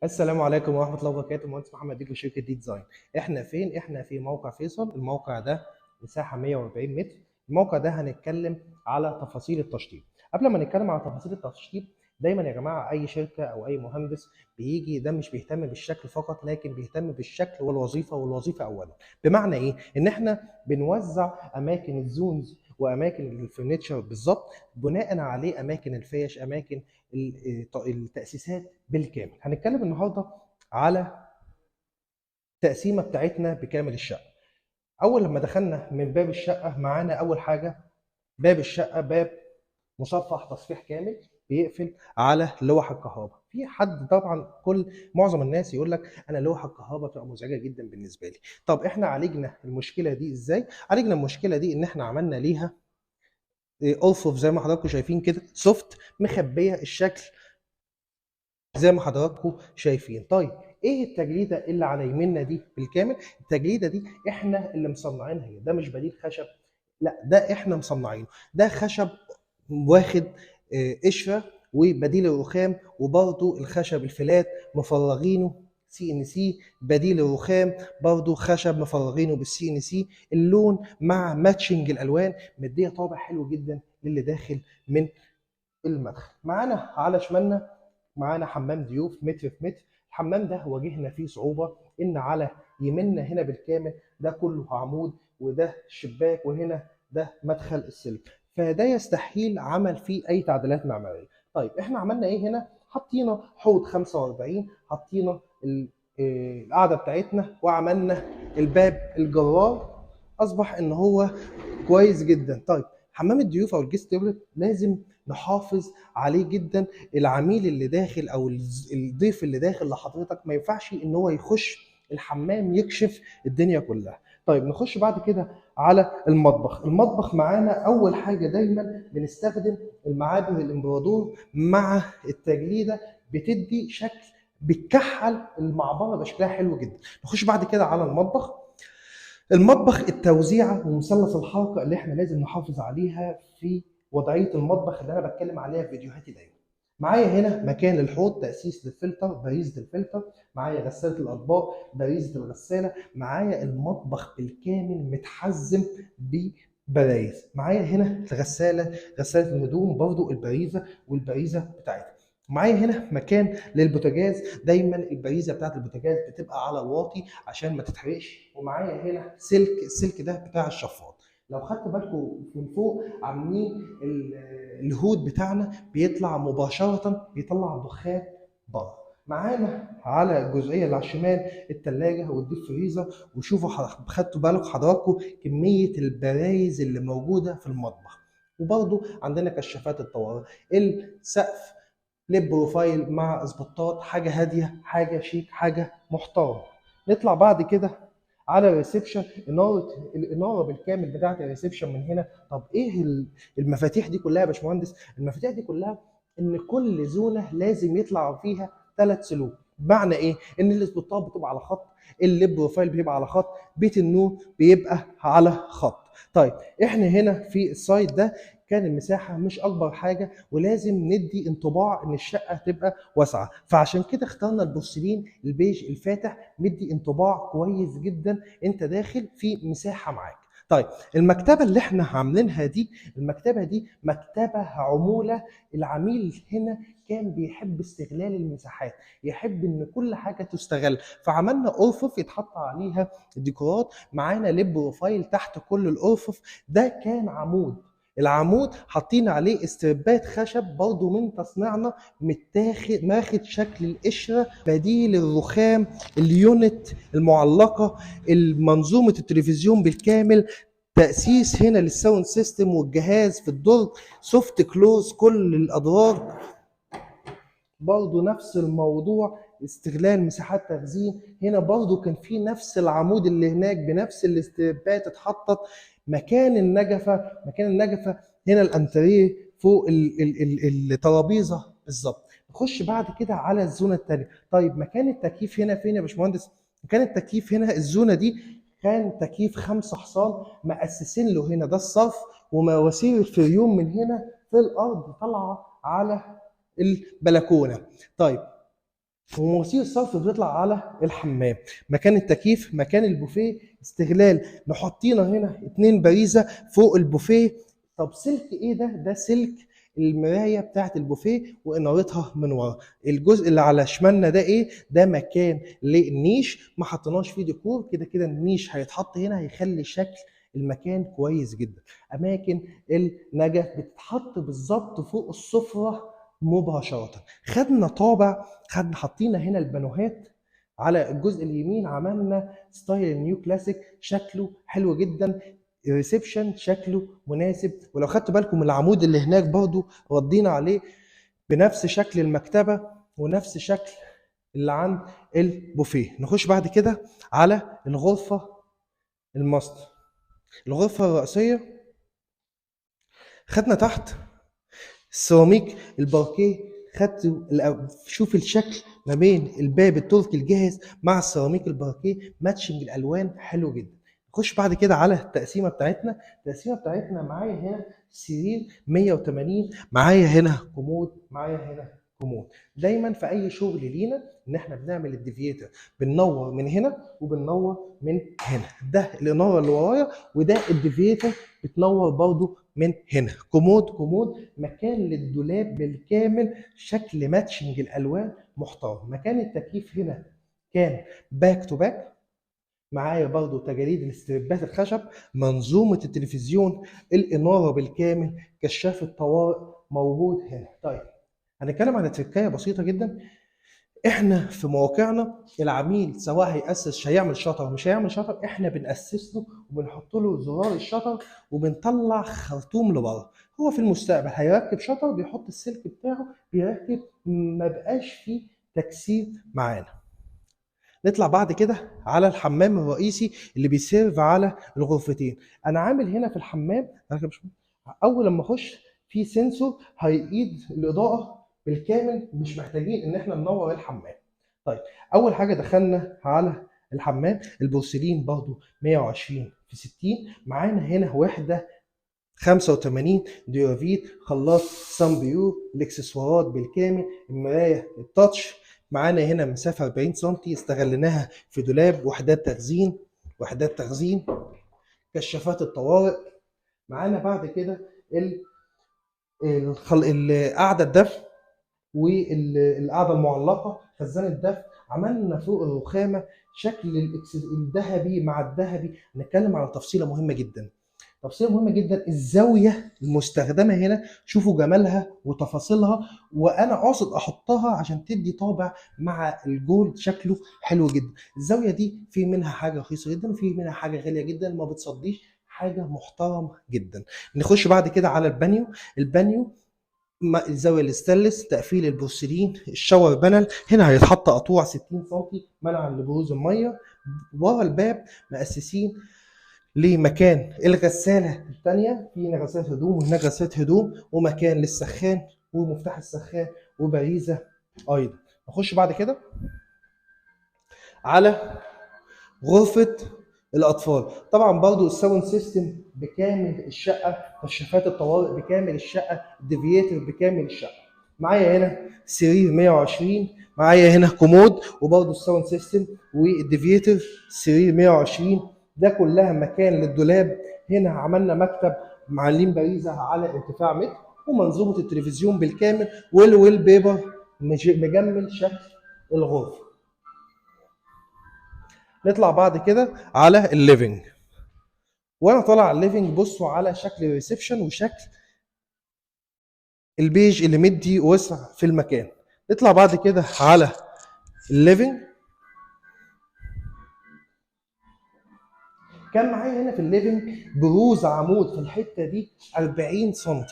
السلام عليكم ورحمة الله وبركاته. مهندس محمد ديكو، شركة دي ديزاين. احنا فين؟ احنا في موقع فيصل. الموقع ده مساحة 140 متر. الموقع ده هنتكلم على تفاصيل التشطيب. قبل ما نتكلم على تفاصيل التشطيب، دايما يا جماعة اي شركة او اي مهندس بيجي ده مش بيهتم بالشكل فقط، لكن بيهتم بالشكل والوظيفة، والوظيفة اولا. بمعنى ايه؟ ان احنا بنوزع اماكن ال zones واماكن ال furniture بالظبط، بناء عليه اماكن الفيش، اماكن التاسيسات بالكامل. هنتكلم النهارده على التقسيمه بتاعتنا بكامل الشقة. اول لما دخلنا من باب الشقة، معانا اول حاجة باب الشقة، باب مصفح تصفيح كامل بيقفل على لوح الكهرباء. في حد طبعا معظم الناس يقول لك انا لوح الكهرباء بتبقى مزعجة جدا بالنسبة لي. طب احنا عالجنا المشكلة دي ازاي؟ عالجنا المشكلة دي ان احنا عملنا ليها ارفف زي ما حضراتكم شايفين كده، soft مخبيه الشكل زي ما حضراتكم شايفين. طيب ايه التجليده اللي على يميننا دي بالكامل؟ التجليده دي احنا اللي مصنعينها، ده مش بديل خشب، لا ده احنا مصنعينه. ده خشب واخد قشرة وبديل الرخام، وبرده الخشب ال flat مفرغينه CNC، بديل الرخام برده خشب مفرغينه بال CNC. اللون مع matching الالوان مديه طابع حلو جدا للي داخل من المدخل. معانا على شمالنا معانا حمام ضيوف متر في متر. الحمام ده واجهنا فيه صعوبة، ان على يميننا هنا بالكامل ده كله عمود، وده شباك، وهنا ده مدخل السلم، فده يستحيل عمل فيه اي تعديلات معمارية. طيب احنا عملنا ايه هنا؟ حطينا حوض 45، حطينا القاعدة بتاعتنا، وعملنا الباب الجرار، اصبح ان هو كويس جدا. طيب حمام الضيوف او ال guest toilet لازم نحافظ عليه جدا. العميل اللي داخل او الضيف اللي داخل لحضرتك ما ينفعش ان هو يخش الحمام يكشف الدنيا كلها. طيب نخش بعد كده على المطبخ. المطبخ معانا اول حاجة دايما بنستخدم المعابر الامبراطور مع التجليده، بتدي شكل، بتكحل المعبره بشكلها حلو جدا. نخش بعد كده على المطبخ. المطبخ التوزيعه ومثلث الحركة اللي احنا لازم نحافظ عليها في وضعية المطبخ اللي انا بتكلم عليها في فيديوهاتي دايما. معايا هنا مكان الحوض، تاسيس للفلتر، باريزه الفلتر، معايا غسالة الاطباق، باريزه الغسالة، معايا المطبخ بالكامل متحزم ببرايز، معايا هنا الغسالة، غسالة الهدوم برضو الباريزه والباريزه بتاعتها. معايا هنا مكان للبوتاجاز، دايما البريزه بتاعت البوتاجاز بتبقى على الواطي عشان ما تتحرقش. ومعايا هنا سلك، السلك ده بتاع الشفاط. لو خدت بالكم من فوق عاملين ال hood بتاعنا بيطلع مباشرة، بيطلع دخان بره. معانا على الجزئية اللي على الشمال الثلاجة وال deep freezer. وشوفوا خدتوا بالكم حضراتكم كمية البرايز اللي موجودة في المطبخ. وبرده عندنا كشافات الطوارئ، السقف lip profile مع اسبوتات، حاجة هادية، حاجة شيك، حاجة محترمه. نطلع بعد كده على ال reception. الاناره بالكامل بتاعه ال reception من هنا. طب ايه المفاتيح دي كلها يا باشمهندس؟ المفاتيح دي كلها ان كل زونه لازم يطلع فيها 3 سلوك. بمعنى ايه؟ ان الاسبوتات بتبقى على خط، ال lip profile بيبقى على خط، بيت النور بيبقى على خط. طيب احنا هنا في ال site ده كان المساحة مش اكبر حاجة، ولازم ندي انطباع ان الشقة تبقى واسعة، فعشان كده اخترنا البورسلين البيج الفاتح، مدي انطباع كويس جدا انت داخل في مساحة معاك. طيب المكتبة اللي احنا عاملينها دي، المكتبة دي مكتبه عمولة. العميل هنا كان بيحب استغلال المساحات، يحب ان كل حاجة تستغل، فعملنا ارفف يتحط عليها الديكورات. معانا lip profile تحت كل الارفف. ده كان عمود، العمود حاطين عليه استربات خشب برضو من تصنيعنا، متاخد ماخد شكل القشرة، بديل الرخام، ال unit المعلقة، المنظومة التلفزيون بالكامل، تاسيس هنا لل sound system والجهاز في الدرج، soft close كل الادراج. برضو نفس الموضوع، استغلال مساحات تخزين. هنا برضو كان في نفس العمود اللي هناك بنفس الاستربات اتحطت مكان النجفه، مكان النجفه هنا الانتريه فوق الترابيزة بالظبط. نخش بعد كده على الزونه الثانية. طيب مكان التكييف هنا فين يا باشمهندس؟ مكان التكييف هنا الزونه دي كان تكييف 5 حصان مؤسسين له هنا، ده الصرف ومواسير الفريون من هنا في الارض طالعه على البلكونه. طيب ومواسير الصرف بتطلع على الحمام. مكان التكييف، مكان البوفيه، استغلال نحطينا هنا 2 باريزه فوق البوفيه. طب سلك ايه ده؟ ده سلك المراية بتاعت البوفيه وانارتها من ورا. الجزء اللي على شمالنا ده ايه؟ ده مكان للنيش، ما حطيناش فيه ديكور، كده كده النيش هيتحط هنا، هيخلي شكل المكان كويس جدا. اماكن النجف بتتحط بالظبط فوق السفرة مباشرة. خدنا طابع، حطينا هنا البانوهات على الجزء اليمين، عملنا style neo classic شكله حلو جدا، reception شكله مناسب. ولو خدتوا بالكم العمود اللي هناك برضو ردينا عليه بنفس شكل المكتبة ونفس شكل اللي عند البوفيه. نخش بعد كده على الغرفة الماستر، الغرفة الرئيسية. خدنا تحت السيراميك الباركيه، خدت شوف الشكل ما بين الباب التركي الجاهز مع السيراميك الباركيه، matching الالوان حلو جدا. نخش بعد كده على التقسيمه بتاعتنا. التقسيمه بتاعتنا معايا هنا سرير 180، معايا هنا كومود، معايا هنا كومود. دايما في اي شغل لينا ان احنا بنعمل ال deviator، بننور من هنا وبننور من هنا. ده الاناره اللي ورايا، وده ال deviator بتنور برضو من هنا. كومود كومود، مكان للدولاب بالكامل، شكل matching الالوان محترم. مكان التكييف هنا كان back to back، معايا برضو تجاليد الاستربات الخشب، منظومة التلفزيون، الإنارة بالكامل، كشاف الطوارئ موجود هنا. طيب هنتكلم عن تركاية بسيطة جدا. احنا في مواقعنا العميل سواء هيأسس هيعمل shutter مش هيعمل shutter، احنا بنأسس له وبنحط له زرار ال shutter وبنطلع خرطوم لبره. هو في المستقبل هيركب shutter، بيحط السلك بتاعه بيركب، ما بقاش فيه تكسير معانا. نطلع بعد كده على الحمام الرئيسي اللي بي serve على الغرفتين. انا عامل هنا في الحمام اول لما اخش في sensor هيقيد الاضاءة بالكامل، مش محتاجين ان احنا ننور الحمام. طيب اول حاجة دخلنا على الحمام، البورسلين برضو 120 في 60، معانا هنا وحده 85 ديوفيت، خلاط سامبيو، الاكسسوارات بالكامل، المراية ال touch، معانا هنا مسافة 40 سم استغليناها في دولاب، وحدات تخزين، وحدات تخزين، كشافات الطوارئ. معانا بعد كده القعدة الدفء والقعده المعلقة، خزان الدفء. عملنا فوق الرخامه شكل الذهبي مع الذهبي. هنتكلم على تفصيله مهمة جدا، تفصيله مهمة جدا، الزاوية المستخدمة هنا، شوفوا جمالها وتفاصيلها، وانا قاصد احطها عشان تدي طابع مع الجولد شكله حلو جدا. الزاوية دي في منها حاجة رخيصة جدا وفي منها حاجة غالية جدا، ما بتصديش، حاجة محترمه جدا. نخش بعد كده على البانيو. البانيو الزاوية الستانلس، تقفيل البورسلين، ال shower panel هنا هيتحط قطوع 60 سم منعا لبروز المية. ورا الباب مؤسسين لمكان الغسالة الثانية، في هنا غسالة هدوم وهناك غسالة هدوم، ومكان للسخان ومفتاح السخان وبريزه ايضا. نخش بعد كده على غرفة الاطفال. طبعا برضو ال sound system بكامل الشقة، كشافات الطوارئ بكامل الشقة، ال deviator بكامل الشقة. معايا هنا سرير 120، معايا هنا كومود، وبرضو ال sound system وال deviator، سرير 120. ده كلها مكان للدولاب. هنا عملنا مكتب معلين باريزه على ارتفاع متر، ومنظومه التلفزيون بالكامل، وال wallpaper مجمل شكل الغرفة. نطلع بعد كده على ال living. وانا طالع على ال living بصوا على شكل ال reception وشكل البيج اللي مدي وسع في المكان. نطلع بعد كده على ال living. كان معايا هنا في ال living بروز عمود في الحتة دي 40 سم،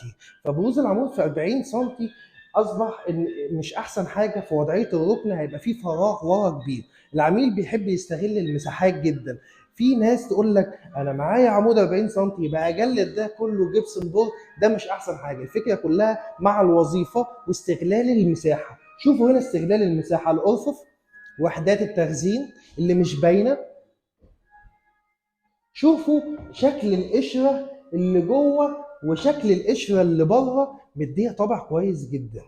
فبروز العمود في 40 سم اصبح ان مش احسن حاجة في وضعية الركن، هيبقى فيه فراغ ورا كبير. العميل بيحب يستغل المساحات جدا. في ناس تقول لك انا معايا عمود 40 سم يبقى اجلد ده كله gypsum board، ده مش احسن حاجة. الفكرة كلها مع الوظيفة واستغلال المساحة. شوفوا هنا استغلال المساحة، الارفف، وحدات التخزين اللي مش باينة، شوفوا شكل القشرة اللي جوه وشكل القشرة اللي بره، مديها طابع كويس جدا.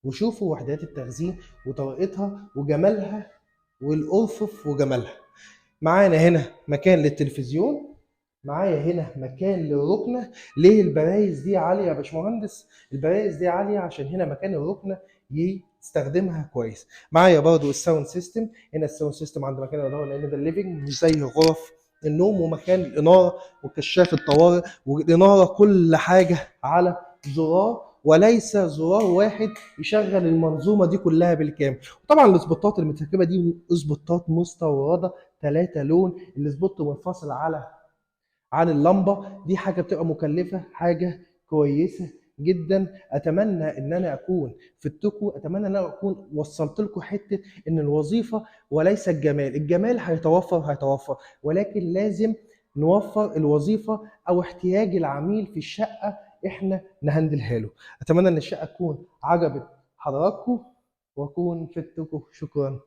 وشوفوا وحدات التخزين وطريقتها وجمالها والأرفف وجمالها. معانا هنا مكان للتلفزيون، معايا هنا مكان للركنه. ليه البرايز دي عالية يا باشمهندس؟ البرايز دي عالية عشان هنا مكان الركنه يستخدمها كويس. معايا برضو ال sound system هنا، ال sound system عند مكان الاناره لان ده ال living مش زي غرف النوم، ومكان الاناره وكشاف الطوارئ والاناره، كل حاجة على زرار وليس زرار واحد يشغل المنظومة دي كلها بالكامل. وطبعا الاسبوتات المتركبه دي اسبوتات مستورده 3 لون، ال spot منفصل عن اللمبة، دي حاجة بتبقى مكلفة، حاجة كويسة جدا. اتمنى ان انا اكون فدتكم، اتمنى ان انا اكون وصلت لكم حتة ان الوظيفة وليس الجمال، الجمال هيتوفر، ولكن لازم نوفر الوظيفة او احتياج العميل في الشقة احنا نهندلها له. اتمنى ان الشقة تكون عجبت حضراتكم واكون فدتكم. شكرا.